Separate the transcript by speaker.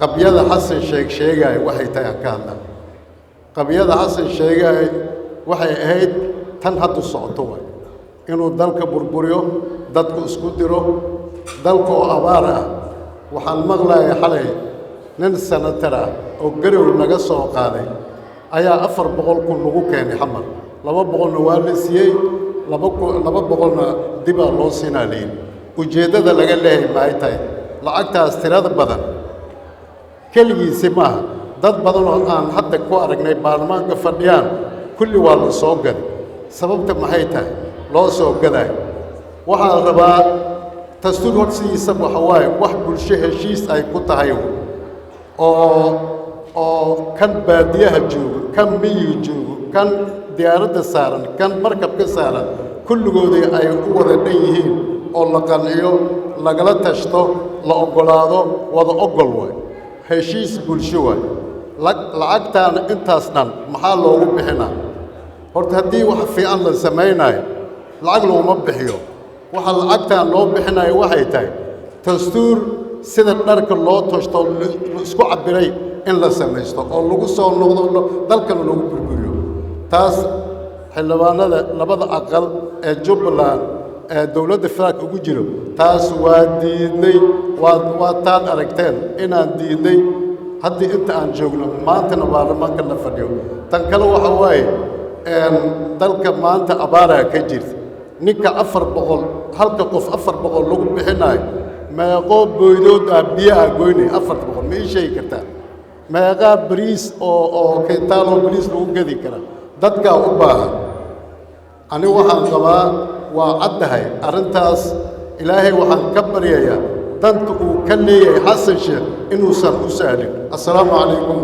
Speaker 1: Qabyada Xasan Sheekh sheegaya waxay tahay aan ka hadlaa. Qabyada Xasan sheegaya waxay ahayd tan hadda socoto, waay inuu dalka burburiyo, dadku isku diro, dalka oo abaar ah. Waxaan maqlayay xalay nin senator ah oo Garow naga soo qaaday ayaa 400,000 lagu keenay Xamar. 200-na waa la siiyey, 200-na dibaa loo siinaa layidhi. Ujeeddada laga leeyahay maxay tahay lacagtaas tirada badan? Keligiisi maaha, dad badan oo aan hadda ku aragnay baarlamaanka fadhiyaan kulli waa la soo gaday. Sababta maxay tahay loo soo gadayo? Waxaa la rabaa dastuur hor sidiisa waxa waaye wax bulsho heshiis ay ku tahay, oo kan baadiyaha joogo, kan miyiga joogo, kan diyaaradda saaran, kan markabka saaran, kulligoodii ay u wada dhan yihiin, oo la qanciyo, lagala tashto, la oggolaado, wada oggol waay, heshiis bulsho waay. Lacagtaana intaas dhan maxaa loogu bixinaa? Horta haddii wax fiican la samaynayo, lacag laguma bixiyo. Waxa lacagtaan loo bixinayo waxay tahay dastuur sida dharka loo tashto la isku cabbiray in la samaysto oo lagu soo noqdo, dalkana lagu burburiyo. Taas xildhibaanada labada aqal ee Jubbaland ee dowladda federaalka ugu jiro, taas waa diidnay. Waa taad aragteen inaan diidnay haddii inta aan joogno maantana baarlamaanka la fadhiyo. Tan kale waxa waaye, dalka maanta abaaraa ka jirta. Ninka 400, halka qof 400 lagu bixinayo, meeqoo booydood ah biyaha goynay 400? Ma ii sheegi kartaa meeqaa bariis oo kintaaloo bariis lagu gedi karaa dadkaa u baahan? Anigu waxaan qabaa, waa caddahay arrintaas. Ilaahay waxaan ka baryayaa danta uu ka leeyahay Xasan Sheekh inuusan u sahlin. Assalaamu calaykum.